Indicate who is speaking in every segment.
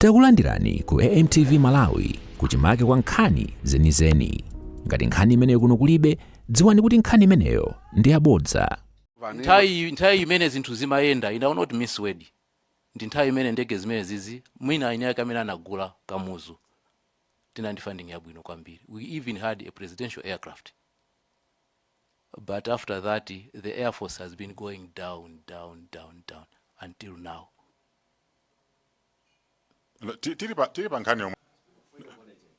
Speaker 1: Takulandirani ku AMTV Malawi, kuchimake kwa nkhani zenizeni. Ngati nkhani imeneyo kuno kulibe, dziwani kuti nkhani imeneyo ndi yabodza.
Speaker 2: Nthawi imene zinthu zimayenda, ine not miswed, ndi nthawi imene ndege zimene zizi mwina ine ake amene anagula Kamuzu, tinali ndi funding yabwino kwambiri. We even had a presidential aircraft, but after that the Air Force has been going down, down, down, down until now.
Speaker 3: No, tili pa nkhani yomwe.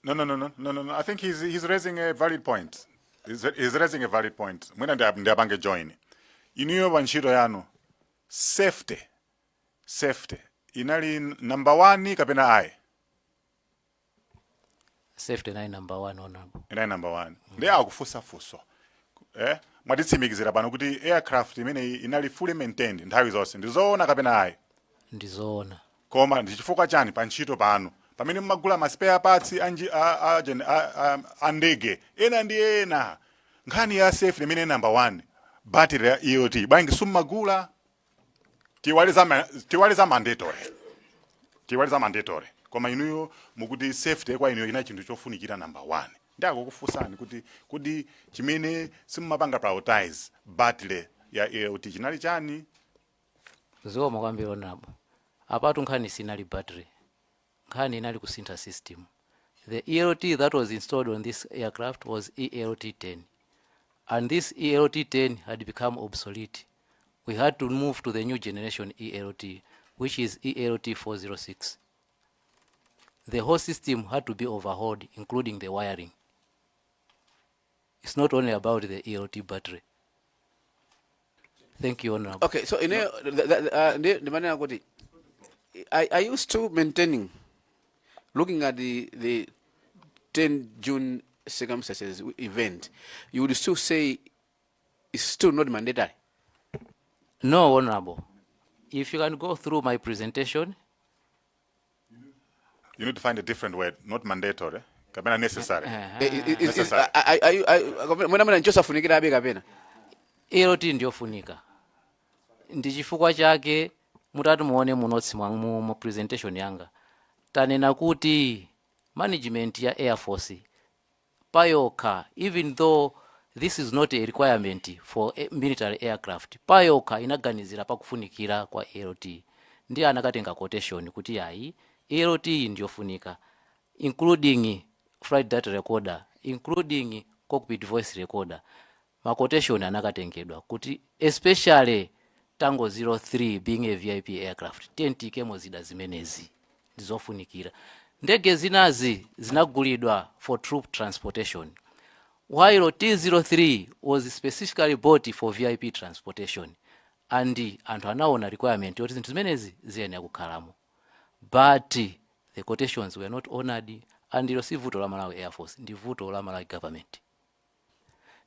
Speaker 3: No, no, no, no, no, no. I think he's raising a valid point. He's raising a valid point. Mwina ndiapange join. Inuyo pa ntchito yanu, safety inali number one kapena ayi?
Speaker 2: Safety inali number one, Honorable.
Speaker 3: Inali number one. Ndi akufunsa funso. Eh? Mwatitsimikizira pano kuti aircraft imeneyi inali fully maintained nthawi zonse. Ndizoona kapena ayi?
Speaker 2: Ndizoona.
Speaker 3: Koma ndi chifukwa chani pa ntchito pano, pamene mumagula ma spare parts a ndege ena ndi ena, nkhani ya safety imene number one, battery ya ELT bwanji simmagula? Tiwale za mandatory, tiwale za mandatory, koma inuyo mukuti safety kwa inuyo ina chinthu chofunikira number one. Ndi akukufunsani kuti chimene simmapanga prioritize battery ya ELT chinali chani?
Speaker 2: Zikomo kwambiri, Honorable. Apatu nkhani sinali battery, nkhani inali kusintha system. The ELT that was installed on this aircraft was ELT 10, and this ELT 10 had become obsolete. We had to move to the new generation ELT, which is ELT 406. The whole system had to be overhauled, including the wiring. It's not only about the ELT battery. Thank you, Honorable.
Speaker 4: Okay, so ine ndimanena kuti are you still maintaining, looking at the 10 June circumstances event, you would still say it's still not mandatory?
Speaker 2: No, Honorable. If you can go through my presentation,
Speaker 3: You need to find a different word, not mandatory kapena necessary.
Speaker 4: Necessary.
Speaker 3: Necessary.
Speaker 4: Mwina nchosafunikirabe kapena?
Speaker 2: ELT ndiyofunika. Ndi chifukwa chake mutati muone mu notes mwa mu presentation yanga, tanena kuti management ya Air Force payokha, even though this is not a requirement for a military aircraft, payokha inaganizira pakufunikira kwa ELT, ndi anakatenga quotation kuti ayi, ELT ndiyofunika, including flight data recorder, including cockpit voice recorder. Ma quotation anakatengedwa kuti especially Tango 03 being a VIP aircraft, tiyeni zida zimenezi ndizofunikira. Ndege zinazi zinagulidwa for troop transportation, while T03 was specifically bought for VIP transportation, and anthu anaona requirement yoti zinthu zimenezi ziyenera kukhalamo, but the quotations were not honored. And ilo si vuto la Malawi Air Force, ndi vuto la Malawi government.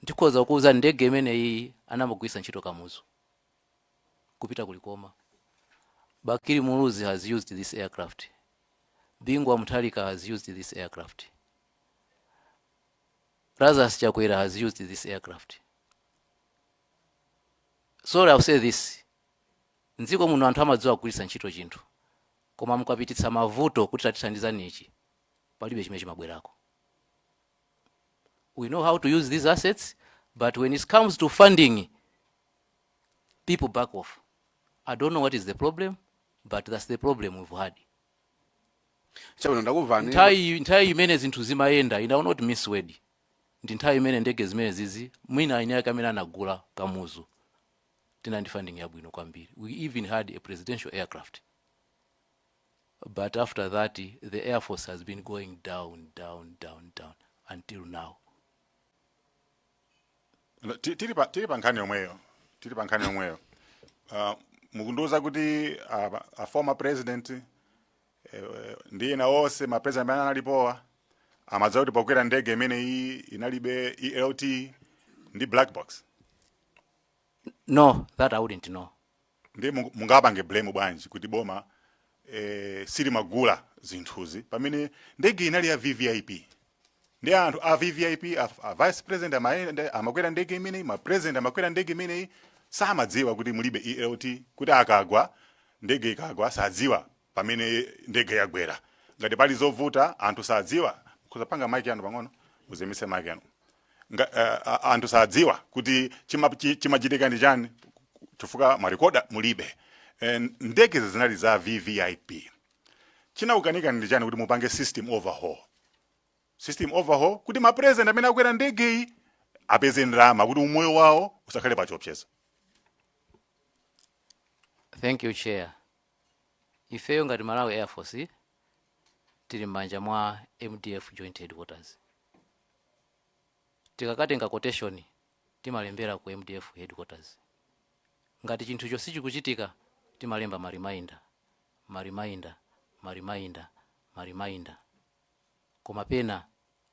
Speaker 2: Ndikhoza kuuza, ndege imeneyi anamagwisa ntchito Kamuzu kupita kulikoma. Bakili Muluzi has used this aircraft. Bingu wa Mutharika has used this aircraft. Lazarus Chakwera has used this aircraft. Sorry, I'll say this: mdziko muno anthu amadziwa kugwiritsa ntchito chinthu, koma mukapititsa mavuto kuti tatithandizani ichi, palibe chimene chimabwerako. We know how to use these assets, but when it comes to funding, people back off. I don't know what is the problem, but that's the problem we've had.
Speaker 4: Chabwino, ndakumvani.
Speaker 2: Nthawi imene zinthu zimayenda, ine not miswed, ndi nthawi imene ndege zimene zizi mwina ine ake amene anagula Kamuzu, tinali ndi funding yabwino kwambiri. We even had a presidential aircraft, but after that the Air Force has been going down, down, down, down until now.
Speaker 3: No, tili pa nkhani yomweyo, tili pa nkhani yomweyo. Mukundiuza kuti a former president ndi ena onse ma president amene analipowa amadziwa kuti pokwera ndege imene iyi inalibe ELT ndi black box?
Speaker 2: No, that I wouldn't know.
Speaker 3: Ndi mungapange blame bwanji kuti boma silimagula zinthuzi pamene ndege inali ya VVIP, ndi anthu a VVIP, a vice president amakwera ndege imeneyi, ma president amakwera ndege imeneyi, samadziwa kuti mulibe ELT, kuti akagwa, ndege ikagwa, sadziwa? Pamene ndege yagwera, ngati pali zovuta, anthu sadziwa kuzapanga mic yanu pang'ono, muzimitse mic yanu. Anthu sadziwa kuti chimachitika ndi chani chifukwa ma recorder mulibe. Ndege zinali za VVIP. Chinaukanika ndi chani kuti mupange system overhaul, system overhaul, kuti ma president amene akwera ndegeyi apeze ndalama kuti umoyo wawo usakhale pa chiopsezo?
Speaker 2: Thank you, Chair. Ifeyo ngati Malawi Air Force tili m'manja mwa MDF Joint Headquarters. Tikakatenga quotation, timalembera ku MDF headquarters. Ngati chinthucho sichikuchitika, timalemba ma reminder, ma reminder, ma reminder, ma reminder, koma pena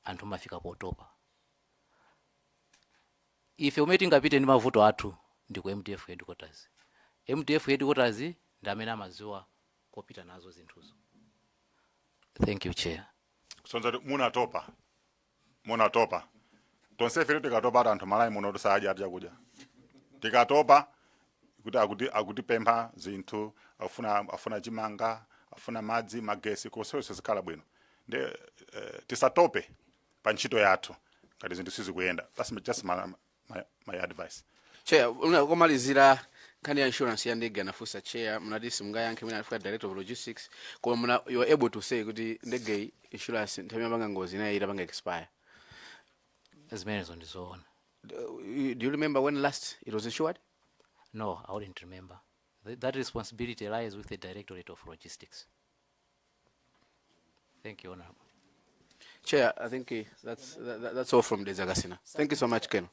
Speaker 2: anthu mafika potopa. Ife umene tingapite ndi mavuto athu ndi ku MDF headquarters. MDF headquarters ndi amene amadziwa kopita nazo zinthuzo. Thank you, Chair.
Speaker 3: Kusonza kuti munatopa, munatopa tonsefe. Tikatopa ati anthu Malawi muno tisadya ati chakudya, tikatopa kuti akuti akutipempha zinthu, afuna chimanga, afuna madzi, magesi, konsese zikhala bwino. Ndi tisatope pa ntchito yathu ngati zinthu sizikuyenda. That's just my advice.
Speaker 4: Chair, una komalizira nkhani ya insurance ya ndege anafunsa Chair, munati simungayankhe, mwina anafika Director of Logistics, koma muna you are able to say kuti ndege insurance nthawi yamapanga ngozi inayi itapanga expire?
Speaker 2: Zimenezo ndizoona.
Speaker 4: Do you remember when last it was insured?
Speaker 2: No, I wouldn't remember. That responsibility lies with the Directorate of Logistics. Thank you, Honorable.
Speaker 4: Chair, I think that's all from Dedza Kasina. Thank you so much, Ken.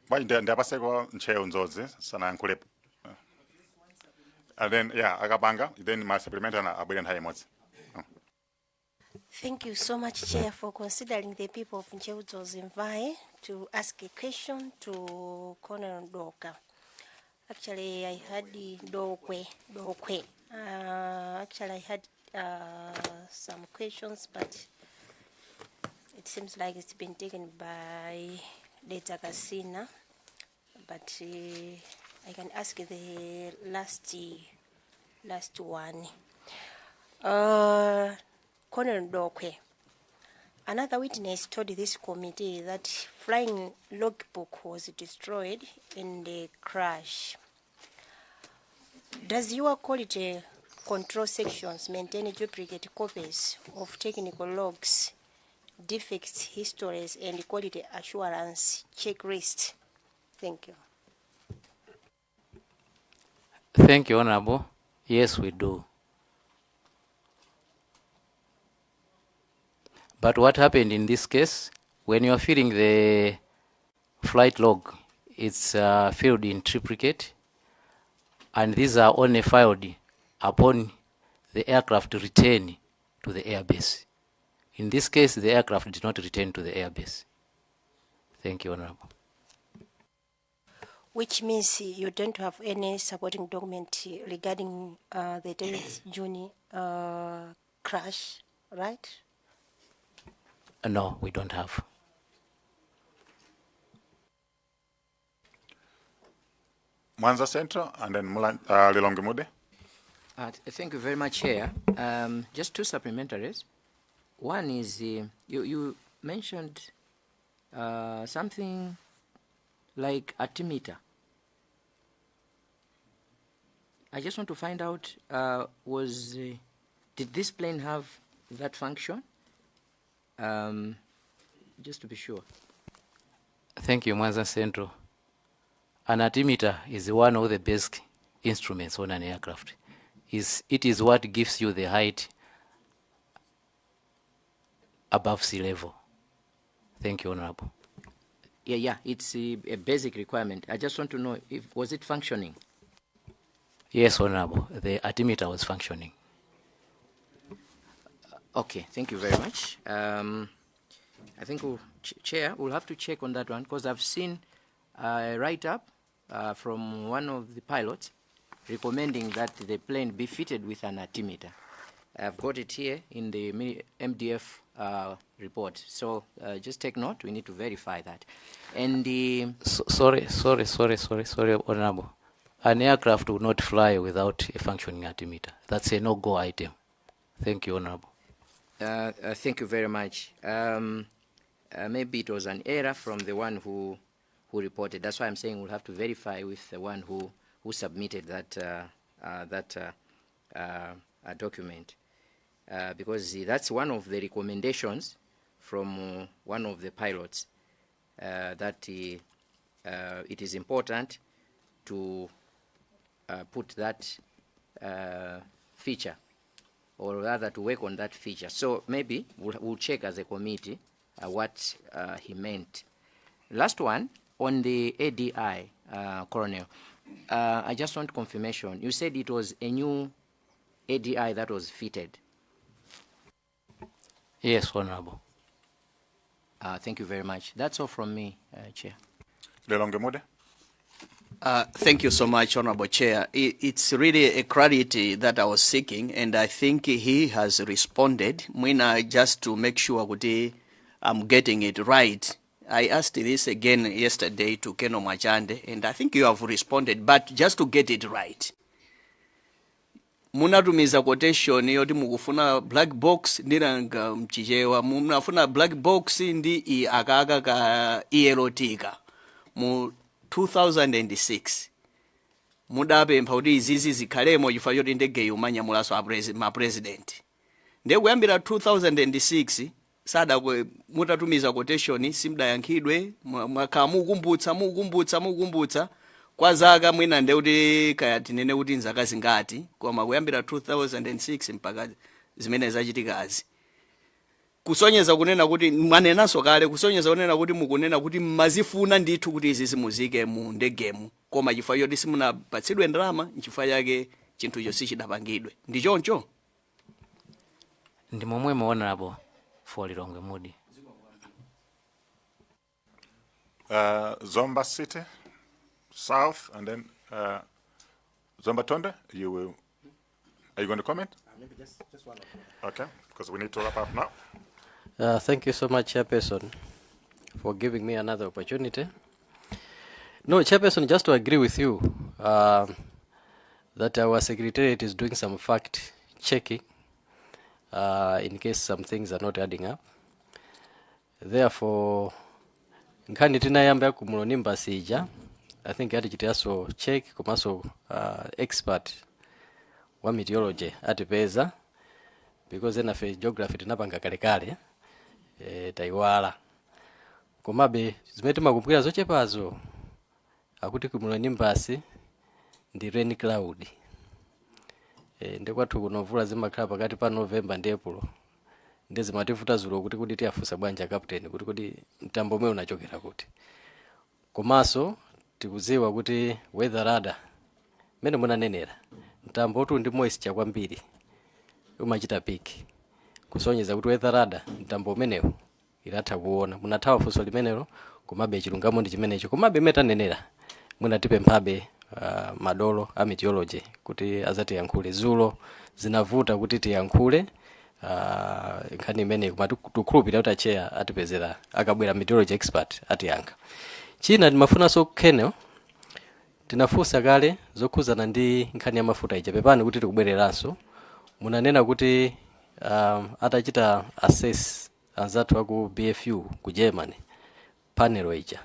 Speaker 3: Bwanji ndiyapaseko Ntcheu Dzonzi sanayankhulepo, and then, yeah, akapanga then ma supplementary abwere nthawi imodzi.
Speaker 5: Thank you so much, Chair, for considering the people of Ntcheu Dzonzi Mvae to ask a question to Colonel Doka. Actually, I had the Dokwe, Dokwe. Actually, I had some questions, but it seems like it's been taken by Dedza Kasina. But I can ask the last one. Colonel Dokwe. Another witness told this committee that flying logbook was destroyed in the crash. Does your quality control sections maintain duplicate copies of technical logs, defects histories, and quality assurance checklist? Thank you.
Speaker 2: Thank you, Honorable. Yes, we do. But what happened in this case, when you are filling the flight log, it's filled in triplicate, and these are only filed upon the aircraft return to the airbase. In this case, the aircraft did not return to the airbase. Thank you, Honorable.
Speaker 5: Which means you don't have any supporting document regarding the 10th June crash, right?
Speaker 2: No, we don't have.
Speaker 3: Mwanza Central and then Lilongwe Mude.
Speaker 6: Thank you very much, Chair. Just two supplementaries. One is you mentioned something like altimeter. I just want to find out, was did this plane have that function? Just to be sure.
Speaker 2: Thank you, Mwanza Central. An altimeter is one of the basic instruments on an aircraft. It is what gives you the height above sea level. Thank you, Honorable.
Speaker 6: Yeah, it's a basic requirement. I just want to know if was it functioning?
Speaker 2: Yes, Honorable. The altimeter was functioning.
Speaker 6: Okay, thank you very much. I think, Chair, we'll have to check on that one because I've seen a write-up from one of the pilots recommending that the plane be fitted with an altimeter. I've got it here in the MDF report. So just take note, we need to verify that. And the
Speaker 2: So, sorry, sorry, sorry, sorry, sorry, Honorable. An aircraft will not fly without a functioning altimeter. That's a no-go item. Thank you, Honorable.
Speaker 6: Thank you very much. Maybe it was an error from the one who reported. That's why I'm saying we'll have to verify with the one who submitted that document, because that's one of the recommendations from one of the pilots that it is important to put that feature, or rather to work on that feature. So maybe we'll check as a committee what he meant. Last one, on the ADI, Colonel, I just want confirmation. You said it was a new ADI that was fitted.
Speaker 2: Yes, Honorable.
Speaker 6: Thank you very much. That's all from me, Chair.
Speaker 3: Lilongwe Mude.
Speaker 7: Thank you so much, Honorable Chair. It's really a clarity that I was seeking, and I think he has responded. Mwina, just to make sure kuti I'm getting it right, I asked this again yesterday to Keno Machande, and I think you have responded, but just to get it right. Munatumiza quotation yoti mukufuna black box, ndinanga mchichewa munafuna black box ndi i akaka ka ELT ka mu 2006. Mudapempha kuti izizi zikhalemo chifukwa choti ndegeyo imanyamulanso ma president. Ndiye kuyambira 2006 sadakwe mutatumiza quotation, simudayankhidwe. Mwakhala mukukumbutsa, mukukumbutsa, mukukumbutsa kwa zaka, mwina nde kuti kaya tinene kuti nzaka zingati, koma kuyambira 2006 mpaka zimene zachitikazi, kusonyeza kunena kuti mwanenanso kale, kusonyeza kunena kuti mukunena kuti mmazifuna ndithu kuti izi zimuzike mu ndegemu, koma chifukwa choti simunapatsidwe ndalama, nchifukwa chake chinthucho sichidapangidwe. Ndi choncho?
Speaker 2: Ndi momwemo, Honorable for Lilongwe Mudi.
Speaker 3: Zomba City, South, and then Zomba Thondwe. You will. Are you going to comment?
Speaker 8: Maybe just one.
Speaker 3: Okay, because we need to wrap up now.
Speaker 8: Thank you so much, Chairperson, for giving me another opportunity. No, Chairperson, just to agree with you that our secretariat is doing some fact checking in case some things are not adding up. Therefore, nkhani tinayamba ya cumulonimbus ija, I think atichitiranso check, komanso expert wa meteorology atipeza, because enafe geography tinapanga kalekale, tayiwala. Komabe zimene timakumbukira zochepazo, akuti cumulonimbus ndi rain cloud. Ndi kwathu kuno mvula zimakhala pakati pa November ndi April, ndi zimativuta zulo kuti tiyafunsa bwanji captain kuti mtambo umwe unachokera kuti. Komanso tikudziwa kuti weather radar, mmene munanenera, mtambo uti ndi moisture kwambiri umachita pick, kusonyeza kuti weather radar mtambo umenewu ilatha kuona. Munathawa funso limenelo, komabe chilungamo ndi chimenecho. Komabe imene tanenera, munatipemphabe madolo a meteorology kuti azatiyankhule. Zulo zinavuta kuti tiyankhule nkhani imeneyi, koma tikukhulupirira kuti acheya atipezera, akabwera meteorology expert atiyankha. China ndimafunanso, Colonel, tinafunsa kale zokhuzana ndi nkhani ya mafuta ija, pepani kuti tikubwereranso. Munanena kuti atachita assess anzathu aku BFU ku Germany panel ija,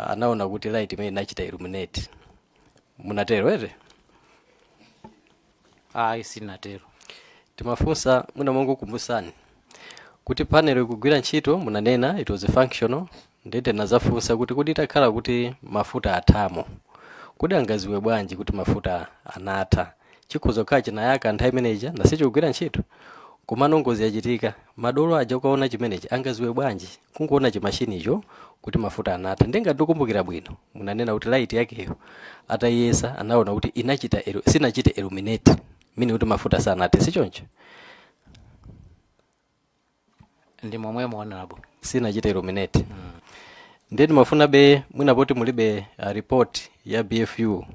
Speaker 8: anaona kuti light imene inachita illuminate. Munatero ere?
Speaker 2: Ayi, sinatero.
Speaker 8: Timafunsa mwina mongokumbusani kuti panel ikugwira ntchito, munanena it was functional. Ndete nazafunsa kuti itakhala kuti mafuta athamo, kodi angaziwe bwanji kuti mafuta anatha? Chikhoza kukhala chinayaka nthawi imeneja nasichikugwira ntchito, komano ngozi yachitika, madolo aja ukaona chimenechi angaziwe bwanji kungoona chimashinicho kuti mafuta anatha? Ndengati ndikumbukira bwino, munanena kuti light yakeyo atayesa anaona kuti inachita sinachite illuminate, meaning kuti mafuta sanathe, sichoncho?
Speaker 2: Ndi momwemo, Honorable.
Speaker 8: Sinachite illuminate. Ndiye timafuna be mwina poti mulibe report ya BFU,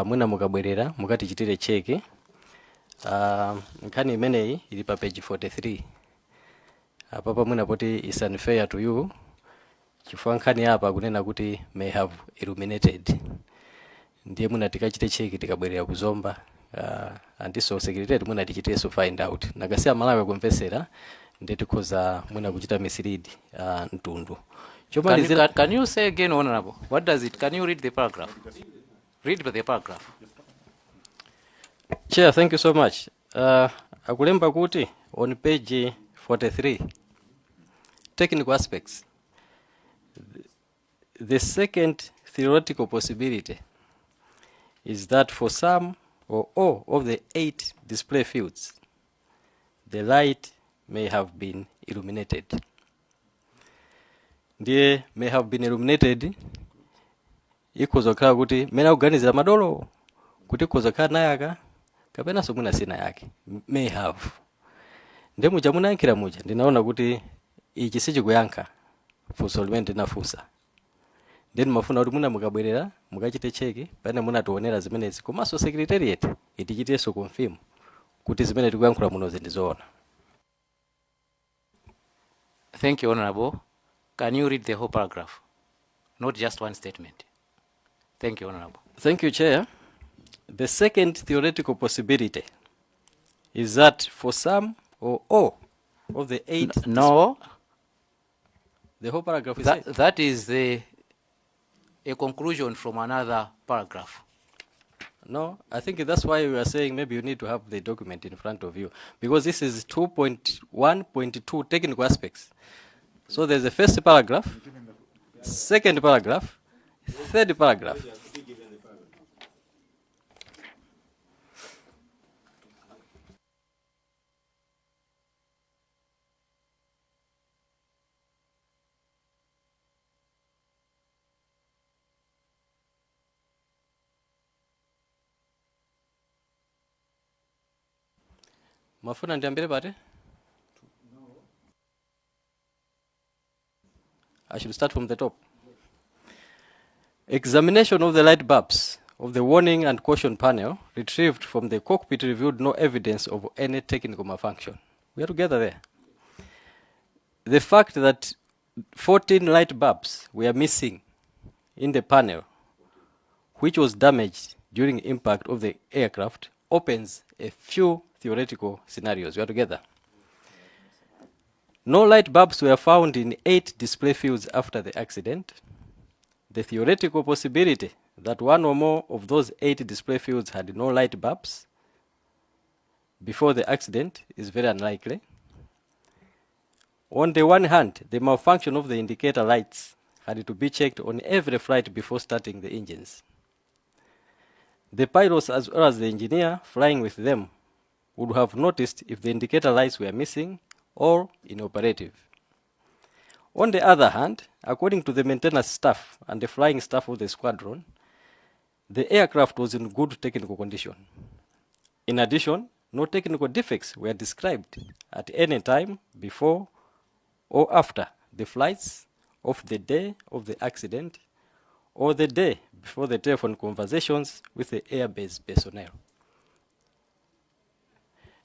Speaker 8: mwina mukabwerera mukatichitire check. Nkhani imeneyi ili pa page 43 apapa. Mwina poti is unfair to you chifukwa nkhani apa akunena kuti may have illuminated. Ndiye mwina tikachite check tikabwerera kuzomba, andiso secretary mwina tichitenso find out. Nakasiya Malawi kumvesera, ndiye tikhoza mwina kuchita mislead mtundu.
Speaker 2: Can you,
Speaker 8: Chomalizira,
Speaker 2: can you say again, Honorable? What does it? Can you read the paragraph? Read the paragraph.
Speaker 8: Chair, thank you so much. Akulemba kuti on page 43, technical aspects. The second theoretical possibility is that for some or all of the eight display fields, the light may have been illuminated. Ndiye may have been illuminated ikhoza kukhala kuti mmene akuganizira madolo kuti ikhoza kukhala nayaka kapenanso mwina sina yake, may have. Ndiye muja munayankhira muja, ndinaona kuti ichi sichikuyankha funso limene ndinafunsa. Then mafuna kuti mwina mukabwerera mukachite check pamene munationera zimenezi, komanso secretariat itichitenso confirm kuti zimene tikuyankhula munozi ndizoona.
Speaker 2: Thank you, Honorable. Can you read the whole paragraph? Not just one statement. Thank you, Honorable.
Speaker 8: Thank you, Chair. The second theoretical possibility is that for some or all of the eight
Speaker 2: No,
Speaker 8: the whole paragraph is
Speaker 2: that,
Speaker 8: it?
Speaker 2: that is a conclusion from another paragraph.
Speaker 8: No, I think that's why we are saying maybe you need to have the document in front of you, because this is 2.1.2 technical aspects. So there's a first paragraph, second paragraph, third paragraph. Mafuna ndiyambire pati? I should start from the top. Examination of the light bulbs of the warning and caution panel retrieved from the cockpit revealed no evidence of any technical malfunction. We are together there. The fact that 14 light bulbs were missing in the panel, which was damaged during impact of the aircraft, opens a few theoretical scenarios. We are together. No light bulbs were found in 8 display fields after the accident. The theoretical possibility that one or more of those 8 display fields had no light bulbs before the accident is very unlikely. On the one hand, the malfunction of the indicator lights had to be checked on every flight before starting the engines. The pilots, as well as the engineer flying with them, would have noticed if the indicator lights were missing or inoperative. On the other hand, according to the maintenance staff and the flying staff of the squadron, the aircraft was in good technical condition. In addition, no technical defects were described at any time before or after the flights of the day of the accident or the day before the telephone conversations with the airbase personnel.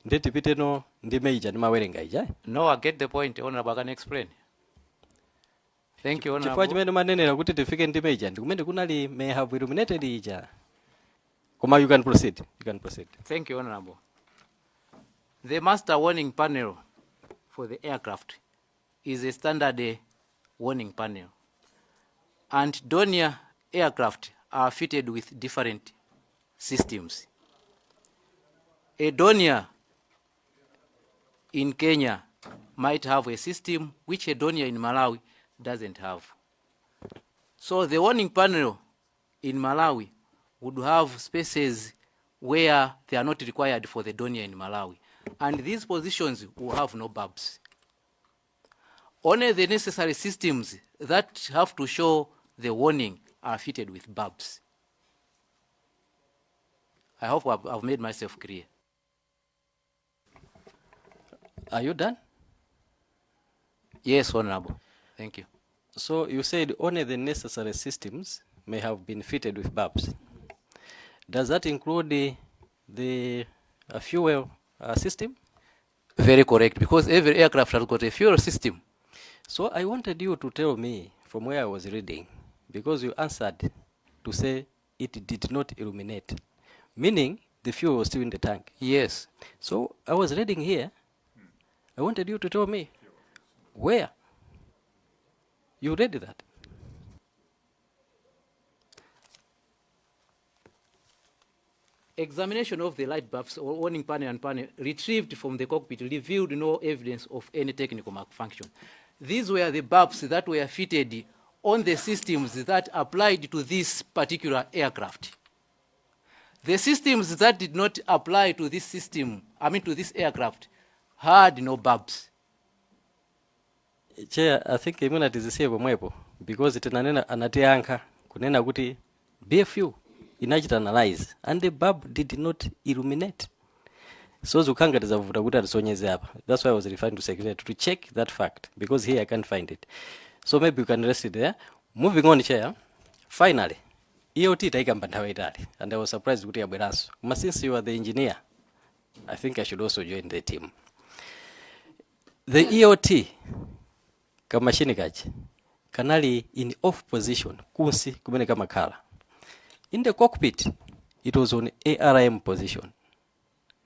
Speaker 8: Ndetipiteno ndime ija ndimawerenga ija.
Speaker 2: No, I get the point, Honorable. I can explain. Thank you,
Speaker 8: Chifukwa
Speaker 2: Honorable.
Speaker 8: chimene manenera kuti tifike ndime ija ndikumene kunali may have illuminated ija, koma you can proceed, you can proceed.
Speaker 2: Thank you, Honorable. The master warning panel for the aircraft is a standard warning panel. And Dornier aircraft are fitted with different systems. A Dornier in Kenya might have a system which a Dornier in Malawi doesn't have. So the warning panel in Malawi would have spaces where they are not required for the Dornier in Malawi. And these positions will have no bulbs. Only the necessary systems that have to show the warning are fitted with bulbs. I hope I've made myself clear.
Speaker 8: Are you done?
Speaker 2: Yes, Honorable. Thank you.
Speaker 8: So you said only the necessary systems may have been fitted with bulbs. Does that include the fuel system?
Speaker 2: Very correct, because every aircraft has got a fuel system.
Speaker 8: So I wanted you to tell me from where I was reading, because you answered to say It did not illuminate, meaning the fuel was still in the tank.
Speaker 2: Yes.
Speaker 8: So I was reading here. I wanted you to tell me where you read that.
Speaker 2: Examination of the light bulbs or warning panel and panel retrieved from the cockpit revealed no evidence of any technical malfunction. These were the bulbs that were fitted on the systems that applied to this particular aircraft. The systems that did not apply to this system, I mean to this aircraft, had no bulbs.
Speaker 8: Chair, I think imene tizisiye pomwepo because tinanena, anatiyankha kunena kuti BFU inachita analyze and the bulb did not illuminate, so zikukhala ngati zavuta kuti atisonyeze apa. That's why I was referring to secretary to check that fact, because here I can't find it. So maybe you can rest it there. Moving on, Chair, finally, ELT taikamba nthawi itali and I was surprised kuti yabweranso, koma since you are the engineer, I think I should also join the team. The ELT kamashini kachi kanali in off position kunsi kumene kamakhala. In the cockpit it was on ARM position,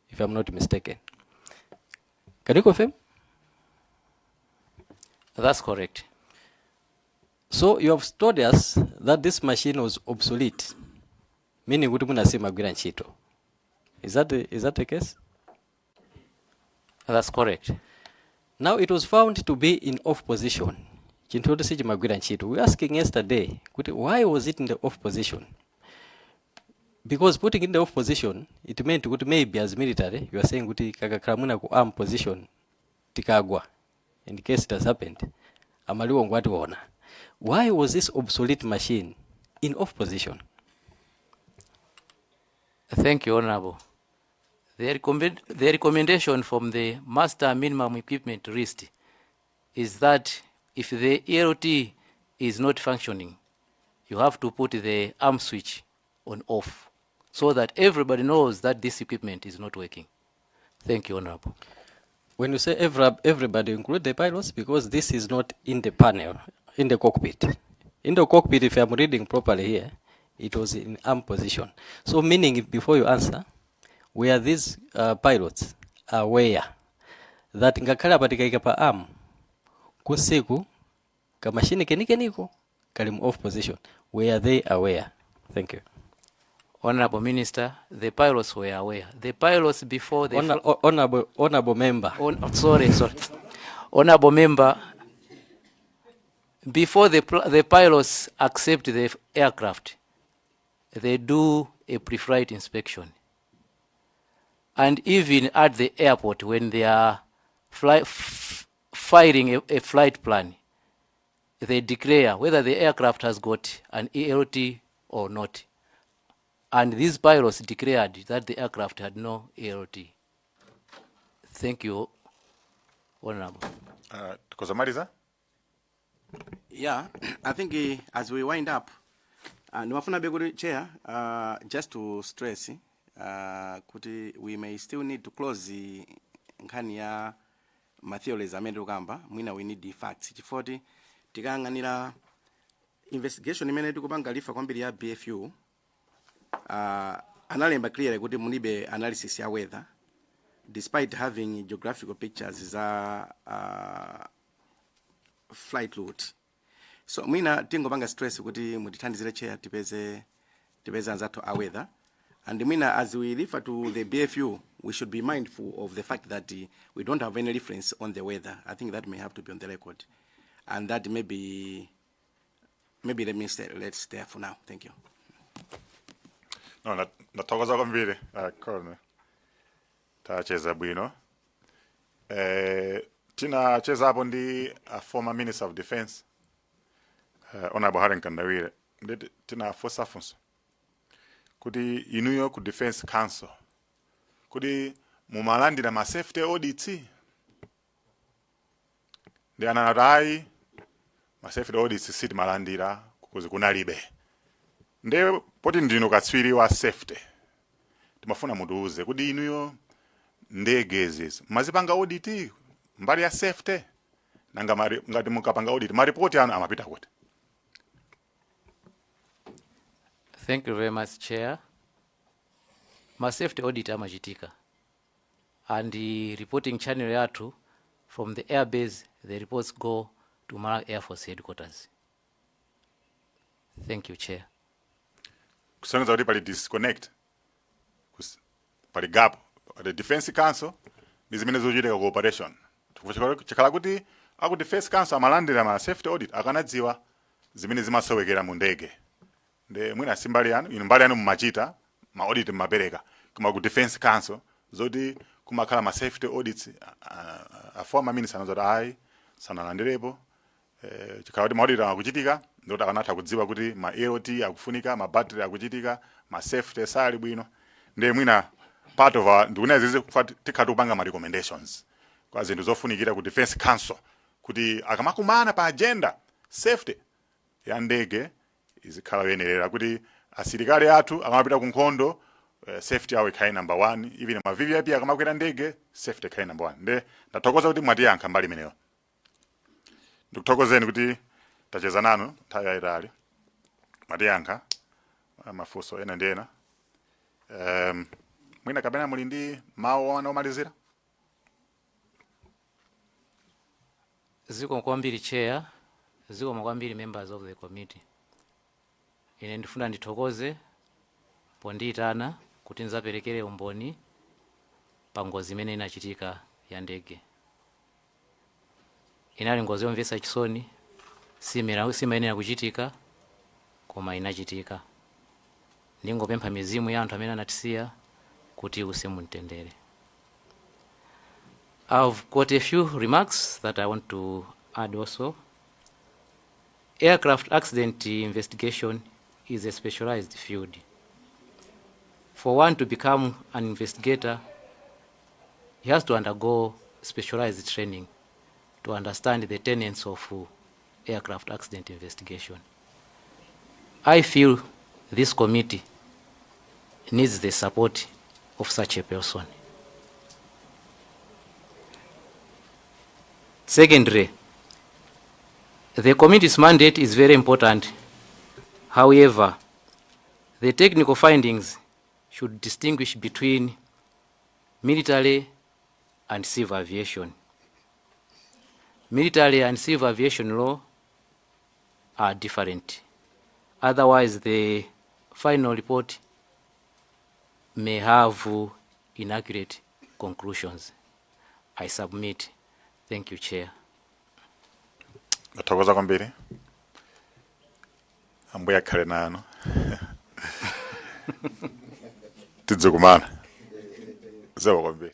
Speaker 8: if I'm not mistaken. Can you confirm?
Speaker 2: That's correct.
Speaker 8: So you have told us that this machine was obsolete, meaning kuti mwina simagwira ntchito. Is that the case?
Speaker 2: That's correct.
Speaker 8: Now it was found to be in off position, chinthu choti sichimagwira ntchito. We were asking yesterday kuti why was it in the off position, because putting in the off position, it meant kuti maybe as military you are saying kuti kakakhala mwina ku arm position, tikagwa, in case it has happened, amaliwongo ationa. Why was this obsolete machine in off position?
Speaker 2: Thank you, Honorable. The recommendation from the Master Minimum Equipment List is that if the ELT is not functioning, you have to put the arm switch on off so that everybody knows that this equipment is not working. Thank you, Honorable.
Speaker 8: When you say everybody, include the pilots, because this is not in the panel, in the cockpit. In the cockpit, if I'm reading properly here, it was in arm position. So meaning, if before you answer, were these pilots aware that ngakhale apa tikaika pa arm, kunsiku kamashini kenikeniko kali mu off position? Were they aware? Thank you.
Speaker 2: Honorable Minister, the pilots were aware. The pilots before the
Speaker 8: Honorable member.
Speaker 2: Sorry, sorry. Honorable member, before the pilots accept the aircraft, they do a pre-flight inspection. And even at the airport, when they are filing a flight plan, they declare whether the aircraft has got an ELT or not. And these pilots declared that the aircraft had no ELT. Thank you, Honorable.
Speaker 3: Tikozamaliza.
Speaker 4: Yeah, I think as we wind up, ndimafuna be kuti, Chair, just to stress kuti we may still need to close the nkhani ya ma theories amene tikukamba. Mwina we need the facts, chifukwa tikayang'anira investigation imene tikupanga refer kwambiri ya BFU, analemba clearly kuti mulibe analysis ya weather despite having geographical pictures za flight route. So mwina tingopanga stress kuti mutithandizire, Chair, tipeze anzathu a weather. And mwina as we refer to the BFU, we should be mindful of the fact that we don't have any reference on the weather. I think that may have to be on the record, and that maybe let me stay, let's stay for now. Thank you.
Speaker 3: No, ndathokoza kwambiri, Colonel. Tacheza bwino. Tinachezapo ndi a former Minister of Defense, Honorable Harry Mkandawire. Ndi tinafunsa funso kuti inuyo ku Defense Council kuti mumalandira ma safety audits, ndi ananati ayi, ma safety audits sitimalandira kuzi kunalibe. Ndi poti ndinu katswiri wa safety, timafuna mutiuze kuti inuyo ndegezi mazipanga audit mbali ya safety, nanga ngati mukapanga audit, maripoti anu amapita kuti?
Speaker 2: Thank you very much, Chair. Ma safety audit amachitika and the reporting channel yathu from the airbase, the reports go to Malawi Air Force headquarters. Thank you, Chair.
Speaker 3: Kusonyeza kuti pali disconnect, pali gap, the Defense Council ndi zimene zochitika ku operation. Chifukwa chikhala kuti aku Defense Council amalandira ma safety audit, akanadziwa zimene zimasowekera mu ndege. Nde mwina si mbali yanu inu, mbali yanu mumachita ma audit, mumapereka, koma ku Defense Council zoti kumakhala ma safety audits, a former minister anazoti ayi, sanalandirepo. Chikhala kuti ma audit akuchitika, ndoti akanatha kudziwa kuti ma ELT akufunika, ma battery akuchitika, ma safety sali bwino. Ndiye mwina part of our, ndikunena zizi tikhala tikupanga ma recommendations kwa zinthu zofunikira ku Defense Council kuti akamakumana pa agenda, safety ya ndege izikhala yoyenerera, kuti asilikali athu akamapita ku nkhondo, safety yawo ikhale number one. Even ma VVIP akamakwera ndege, safety ikhale number one. Nde ndathokoza kuti mwatiyankha mbali imeneyo. Ndikuthokozeni kuti tacheza nanu nthawi yayitali, mwatiyankha mafunso ena ndi ena. Mwina kapena muli ndi mawu wana omalizira?
Speaker 2: Zikomo kwambiri, Chair. Zikomo kwambiri, members of the committee. Ine ndifuna ndithokoze pondiyitana kuti ndidzaperekere umboni pa ngozi imene inachitika ya ndege. Inali ngozi yomvetsa chisoni, simayenera kuchitika, koma inachitika. Ndingopempha mizimu ya anthu amene anatisiya kuti iwuse mumtendere. I've got a few remarks that I want to add also. Aircraft accident investigation is a specialized field. For one to become an investigator, he has to undergo specialized training to understand the tenets of aircraft accident investigation. I feel this committee needs the support of such a person. Secondly, the committee's mandate is very important. However, the technical findings should distinguish between military and civil aviation. Military and civil aviation law are different. Otherwise, the final report may have inaccurate conclusions. I submit. Thank you, Chair.
Speaker 3: Ndathokoza kwambiri. Ambuye akhale nanu. Tidzikumana. Zikomo kwambiri.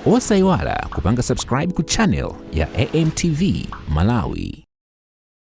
Speaker 1: Osayiwala kupanga subscribe ku channel ya AMTV Malawi.